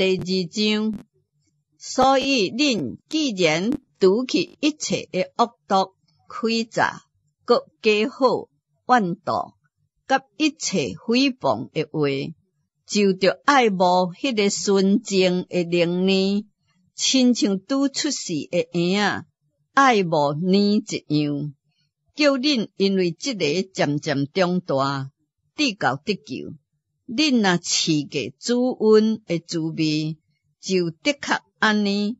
第二章，所以恁既然除去一切的惡毒、詭詐、閣假好、怨妒，佮一切誹謗的話，就著愛慕彼个純淨的靈奶，親像拄出世的嬰仔愛慕奶一樣，叫恁因為這个漸漸長大，得到得救。恁若試過主恩的滋味，就的確按呢，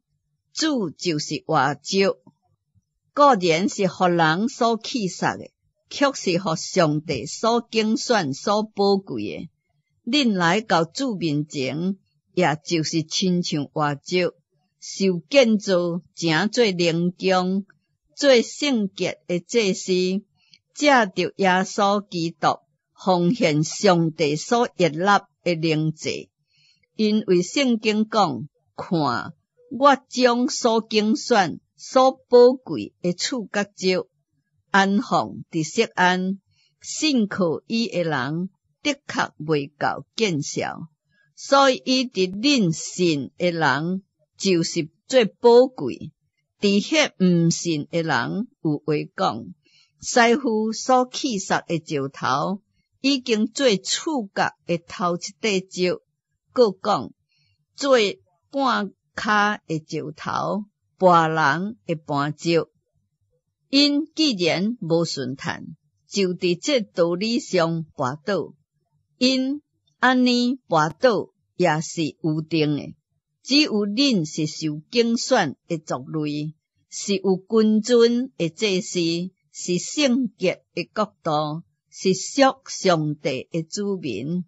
主就是活石，固然是予人所棄殺的，卻是予上帝所揀選、所寶貴的。恁來到主面前，也就是親像活石，受建造成做靈宮，做聖潔的祭司，藉著耶穌基督奉獻上帝所悅納的靈祭。因為聖經講：看，我將所揀選、所寶貴的柱角石安放佇錫安，信靠伊的人，的確袂到見笑。所以伊佇恁信的人，就是做寶貴；佇彼毋信的人有話講：師傅所棄殺的石頭，已經做柱角的頭一塊石。閣講做絆跤的石頭，絆人的磐石。𪜶既然無順趁，就佇這道理上跋倒。𪜶按呢跋倒也是有定的。只有恁是受揀選的族類，是有君尊的祭司，是聖潔的國度，是屬上帝的子民，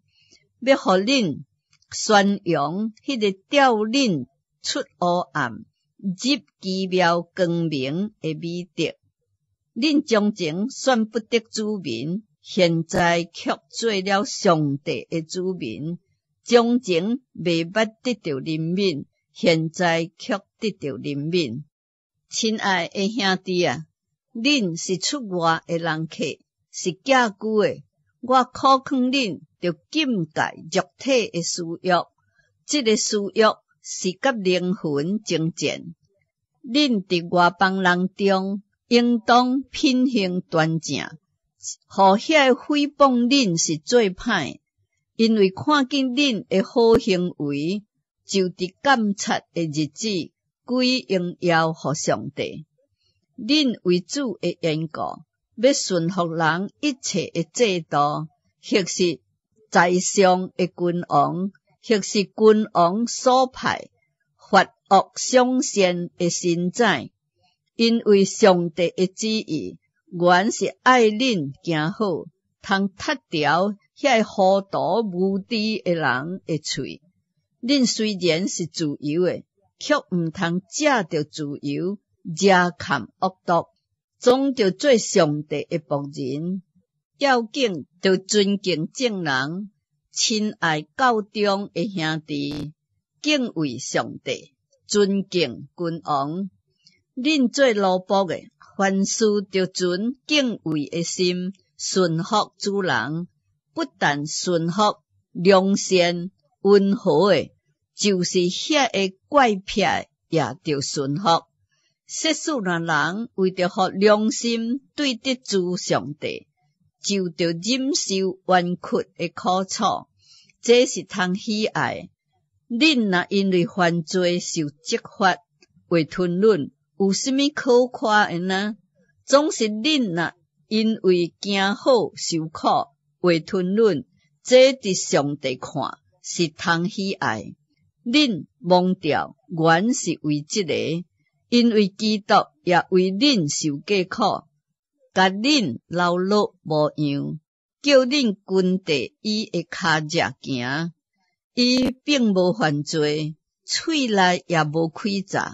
欲予恁宣揚彼个召恁出黑暗，入奇妙光明的美德。恁從前算不得子民，現在卻做了上帝的子民；從前未捌得著憐憫，現在卻得著憐憫。親愛的兄弟啊，恁是出外的人客，是寄居的。我苦勸恁，著禁戒肉體的私欲，這个私欲是佮靈魂爭戰。恁佇外邦人中，應當品行端正，予遐个誹謗恁是做歹，因為看見恁的好行為，就佇監察的日子，歸榮耀予上帝。恁為主的緣故，欲順服人一切的制度，或是在上的君王，或是君王所派罰惡賞善的神長。因為上帝的旨意，原是愛恁行好，通踢牢遐糊塗無知的人的喙。恁雖然是自由的，卻毋通藉著自由惹崁惡毒，總著做上帝的僕人。要緊著尊敬眾人，親愛教中的兄弟，敬畏上帝，尊敬君王。恁做奴僕的，凡事著存敬畏的心，順服主人。不但順服良善溫和的，就是遐个怪癖的，也著順服。設使若人為著予良心對得住上帝，就著忍受冤屈的苦楚，這是通喜愛。恁若因為犯罪受責罰，話吞忍，有啥物可誇的呢？總是恁若因為行好受苦，話吞忍，這佇上帝看是通喜愛。恁蒙召原是為這个，因為基督也為恁受過苦，共恁留落模樣，叫恁跟綴伊的跤跡行。伊並無犯罪，喙內也無詭詐。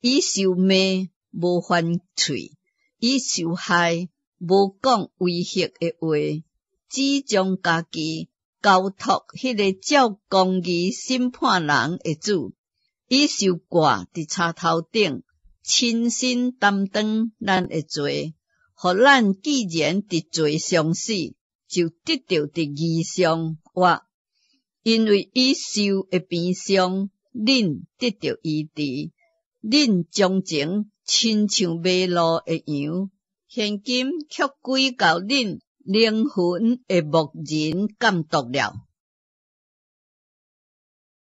伊受罵無還喙，伊受害無講威嚇的話，只將家己交託彼个照公義審判人的主。伊受掛佇柴頭頂，親身擔當咱的罪，予咱既然佇罪上死，就得著佇義上活。因為伊受的鞭傷，恁得著醫治。恁從前親像迷路的羊，現今卻歸到恁靈魂的牧人監督了。